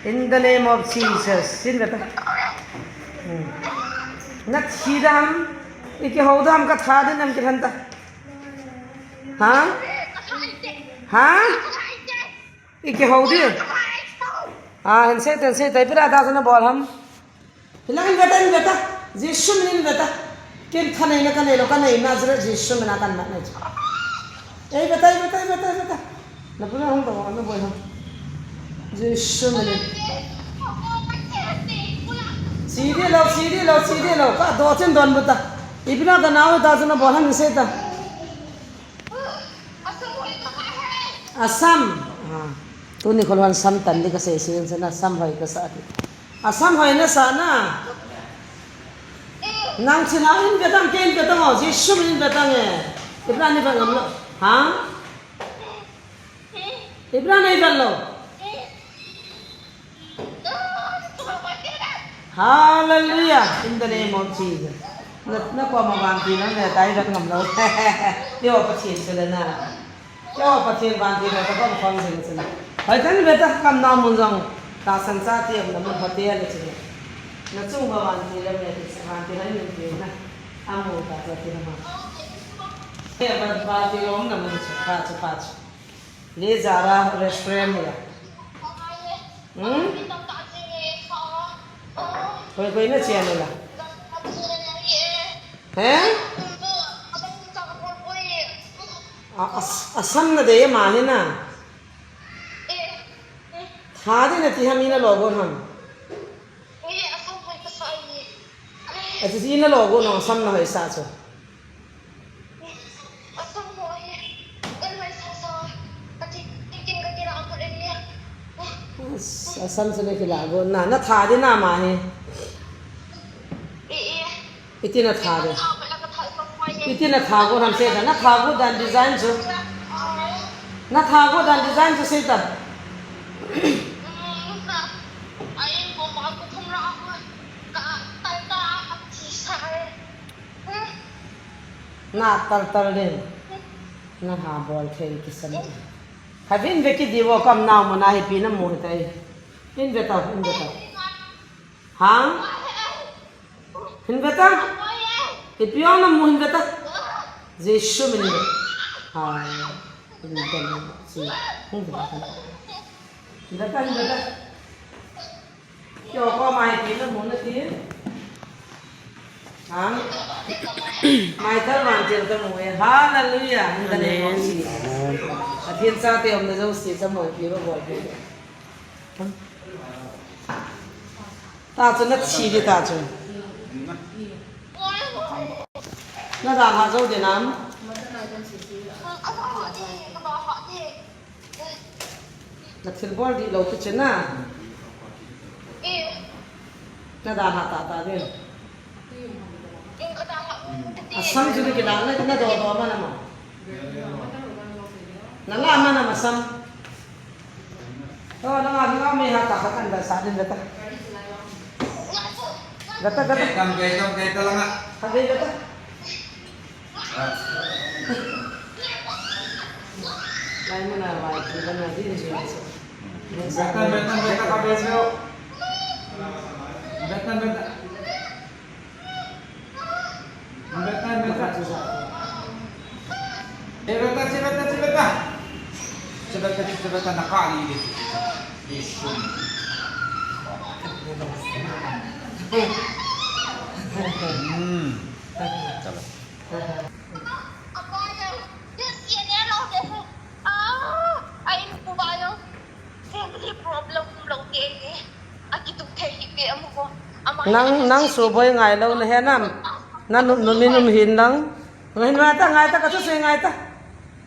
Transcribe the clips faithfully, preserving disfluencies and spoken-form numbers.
In the name of Jesus. Sin veta. Hmm. Nathi dam. Iki ho dam ka tha din nam ki thanta. Ha? Ha? Iki ho di. Ah, hin se ten se tai pira da sana bol ham. Hilang in veta, in veta. Jisu min in veta. Ken thanei na kanei lou, kanei Nazareth Jisu min a kan mat nei. Ei veta, ei veta, ei veta, ei veta. Na pura hung to, na boi hung. Jisu min in. Sidi lou, sidi lou, sidi lou. Ka do chin don buta. Ibina ka nau ta sana bol ham se ta. Asam. Ah. Tuni khol wan sam tan di ka sei sin sana sam hoi ka sa di. Asam hoi na sa na. Nang china in vetang ke in vetang o. Jisu min in vetang e. Ibra ni vetang lo. Ha? Ibra ni vetang lo. Hallelujah. In the name of Jesus. Na, na ko ma ban ti na ne tai rat ngam lo. Yo pa chin sele na. Keiho Pathen vantil a kapan khom jing chun. Hoitah in veta kam na mun jong. Tahsan chate umna mun hotel a chun. Na chung uva vantil a um e ti chu vantil a um e ti na. Amu ta chu ti na ma. He va vantil a umna mun chu pha chu pha chu. Le Zara restaurant hi a. Hmm? Koi koi na che na la. He? A, a, a sam na dei ama hi na. Tha ding na ti ham, ina lo gon ham. A ti ina lo gon, a sam na hoi sa chu. A sam chu na kila gon na, na tha ding na ama hi. Iti na tha de. Iti na tha got ham se ta. Na tha got dan design chu. Na tha got dan design chu se ta. Na tal tal den. Na ha bol thei kisan. Kha vin ve ki di vo kam nau mo na hi pi na mu hi tai. In ve ta, in ve ta. Ha? Hin veta. Ipi ong na mu hin veta. Jesu min in veta. Ha. Hin veta. Hin veta, hin veta. Kio ko mai ti na mu na ti. Ha? Mai tal man til ta mu e. Hallelujah. In the name of Jesus. Amen. Pathen chate umna jouse cha mo pi ba bol pi. Ta chu na thi di ta chu. Na dalha jou di nam. Na thil bol di lou ki chu na. Na dalha ta ta di. A sam chu na kila na, na do do ma na ma. Na la ma na ma sam. To, na nga, na nga, mi ha ta, ha kan da sa din da ta. Da ta, da ta. Kei tam, kei tam, kei ta la nga. Ha, kei da ta. Lai mo na, lai, kei da na, din, din, din. Beta, beta, beta, ka beta. Beta, beta. Beta, beta. Che beta, che beta, che beta. Che beta, che beta, na kali di. Isun. Hmm. Tama. Nang, nang suboi ngai lou na he nam. Na nu, nu mi num hin lang. Ngai, ngai ta, ngai ta, ka chu se ngai ta.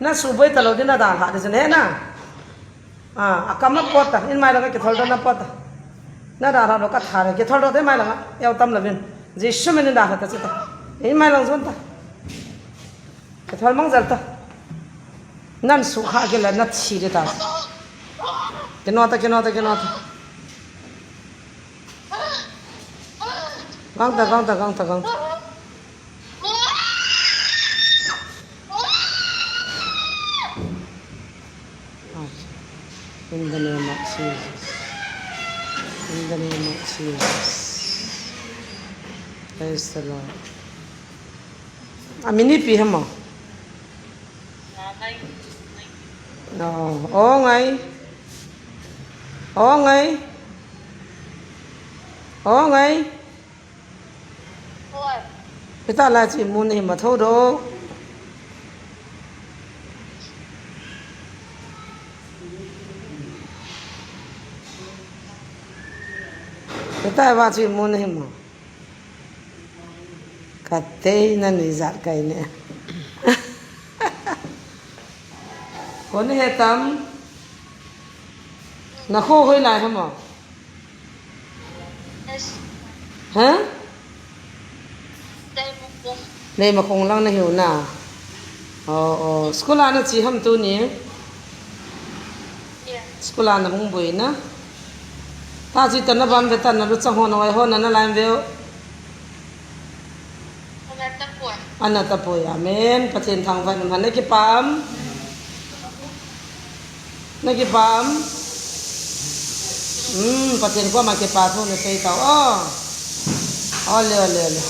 Na suboi ta lou di na dalha di chu he na. A, a kam a pot ta, in mai lang a kithol doh na pot ta. Na dalha doh ka tha le, kithol doh te mai lang a, eu tam louvin. Jesu min in dalha ta chu ta. In mai lang jon ta. Kithol mang jal ta. Nan sukha kila na thi di ta. Kino ta, kino ta, kino ta. Gang ta, gang ta, gang ta, gang ta. In the name of Jesus. In the name of Jesus. Praise the Lord. A min ipi ham? Oh, oh ngai. Oh ngai. Oh ngai. Hita la chi mun hi ma tho do. Hita va chi mun hi ma. Ka tei na ni zat kai ne. Kon he tam. Na kho hoi lai ha mo. Ha? Leimakhong lang na hiu na. Oh, oh. School a na chi ham tuni? School a na hung boi na. Ta chi ta na bam ve ta na lu chang ho na wai ho na na lai ve. Ana tapoi. Amen. Pathen thangvah in um hen. Na kipah am? Na kipah am? Hmm, Pathen koma kipah thu na sei tau. Oh. Ole, ole, ole.